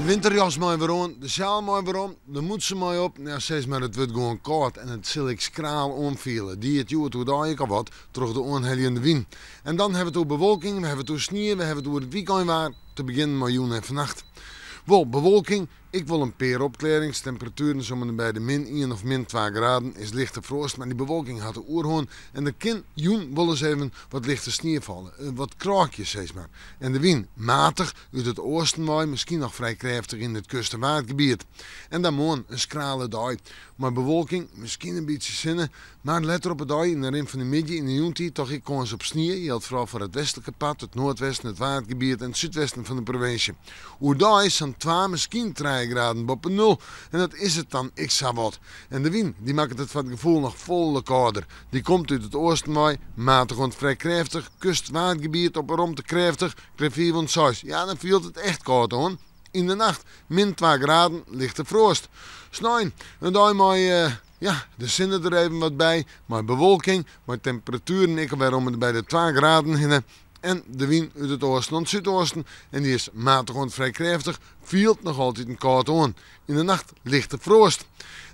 winterjas mei wer oan, de sjaal mei wer om, de mûtse mei op. Ja, sis mar, it wurdt gewoan kâld en it sil ek skraal oanfiele. Die it hjoed oerdei ek al wat troch de oanhelljende wyn. En dan hawwe we it oer bewolking, we hawwe it oer snie, we hawwe it oer it wykeinwaar, te begjinnen mei jûn en fannacht. Wol, bewolking, ek wol in pear opklearrings, temperatueren om en by de min ien of min twa graden is lichte froast, mar dy bewolking hat de oerhân en der kin jûn wolris even wat lichte snie falle, wat krôkjes sis mar. En de wyn, matich, út it oasten wei, miskien noch frij krêftich yn it kust- en waadgebiet. En dan moarn in skrale dei, mei bewolking, miskien in bytsje sinne, Mar letter op 'e dei, yn 'e rin fan de middei, yn 'e jûntiid, toch ek kâns op snie, jildt foaral foar it westlike part, it noardwesten, it Waadgebiet en it súdwesten fan de provinsje. Oerdei sa'n twa, miskien trije graden boppe nul en dat is it dan ek sawat. En de wyn, dy makket it foar it gefoel noch folle kâlder. Dy komt út it oasten wei, matich oant frij krêftich, kust-Waadgebiet op 'e romte krêftich, krêft fiif oant seis. Ja, dan fielt it echt kâld oan. Yn de nacht min twa graden, lichte froast. Snein, in dei mei. Ja, de sinne der even wat by, mei bewolking, mei temperatueren ek alwer om en by de twa graden hinne. En de wyn út it oasten oant súdoasten en dy is matich oant frij krêftich, fielt noch altiten kâld oan. Yn de nacht lichte froast.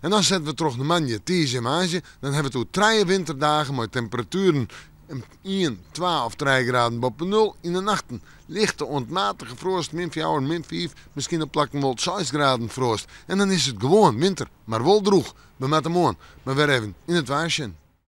En dan sette we troch nei moandei, tiisdei en woansdei, dan hawwe we it oer trije winterdagen mei temperatueren ien, twa of trije graden boppe nul yn de nachten. Lichte oant matige froast, min fjouwer, min fiif, miskien op plakken wol seis graden froast. En dan is it gewoan winter. Mar wol drûch. We moatte moarn mar wer even yn it waar sjen.